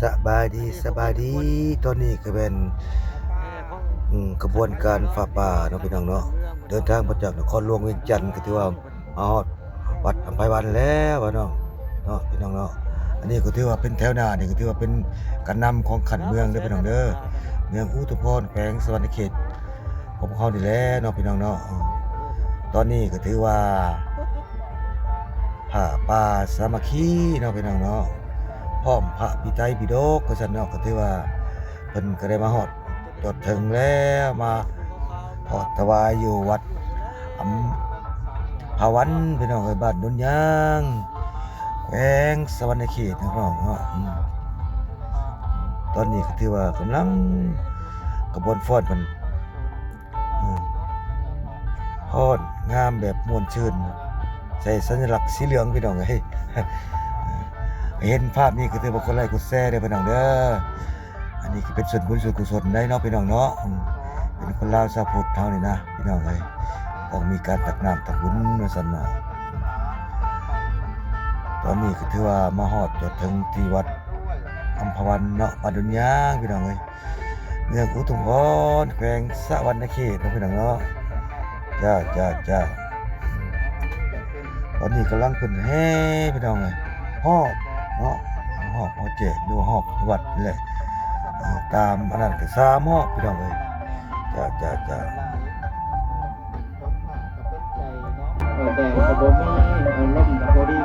ສະບາຍດີ ສະບາຍດີ. ຕອນນີ້ກໍແມ່ນ ອືມ ຂະບວນການຜ້າປ່າເນາະ ພີ່ນ້ອງເນາະ, ເດີນທາງມາຈາກນະຄອນຫຼວງວຽງຈັນ ກໍຖືວ່າມາຮອດວັດອຳໄພວັນແລ້ວເນາະ ເນາະ ພີ່ນ້ອງເນາະ. ອັນນີ້ກໍຖືວ່າເປັນແຖວໜ້ານີ້ ກໍຖືວ່າເປັນການນຳຂອງຂັ້ນເມືອງເດີ ພີ່ນ້ອງເດີ, ເມືອງອຸທຸມພອນ ແຂວງສະຫວັນນະເຂດ ຂອງພວກເຮົານີ້ແຫຼະເນາະ ພີ່ນ້ອງເນາະ. ເອີ ຕອນນີ້ກໍຖືວ່າຜ້າປ່າສາມັກຄີເນາະ ພີ່ນ້ອງເນາະ, ພ້ອມພະພິໄຕປິດົກວ່າຊັ້ນເນາະ, ກໍຖືວ່າເພິ່ນກໍໄດ້ມາຮອດຈອດເຖິງແລ້ວ, ມາທອດຖວາຍຢູ່ວັດອຳພາວັນ ພີ່ນ້ອງເອີຍ, ບ້ານດົນຍາງ ແຂວງສະຫວັນນະເຂດເນາະ ພີ່ນ້ອງເນາະ. ອືມ ຕອນນີ້ກໍຖືວ່າກຳລັງຂະບວນຟ້ອນເພິ່ນ ອືມ ຟ້ອນງາມແບບມ່ວນຊື່ນ ໃສ່ສັນຍະລັກສີເຫຼືອງ ພີ່ນ້ອງເອີຍ. ເຫັນພາບນີ້ກໍຖືວ່າກົດໄລກົດແຊເດີ ພີ່ນ້ອງເດີ. ອັນນີ້ກໍເປັນສ່ວນບຸນສ່ວນກຸສົນໄດ໋ເນາະ ພີ່ນ້ອງເນາະ. ອືມ ເປັນຄົນລາວຊາວພຸດເຮົານີ້ນະ ພີ່ນ້ອງເອີຍ, ຕ້ອງມີການຕັກນ້ຳຕັກບຸນວ່າຊັ້ນເນາະ. ຕອນນີ້ກໍຖືວ່າມາຮອດຈອດເຖິງທີ່ວັດອຳພາວັນເນາະ ບ້ານດົນຍາງ ພີ່ນ້ອງເອີຍ, ເມືອງອຸທຸມພອນ ແຂວງສະຫວັນນະເຂດເນາະ ພີ່ນ້ອງເນາະ. ຈ້າ ຈ້າ ຈ້າ. ຕອນນີ້ກຳລັງຂຶ້ນແຫ່ ພີ່ນ້ອງເອີຍ, ຮອບເນາະ ຮອບ ຮອບແຈກ ຫຼືວ່າຮອບວັດນີ້ແຫຼະ. ເອີ ຕາມອັນນັ້ນກໍສາມຮອບ ພີ່ນ້ອງເອີຍ. ຈ້າ ຈ້າ ຈ້າ. ແດດກໍບໍ່ມີ ລົມກໍບໍ່ດີ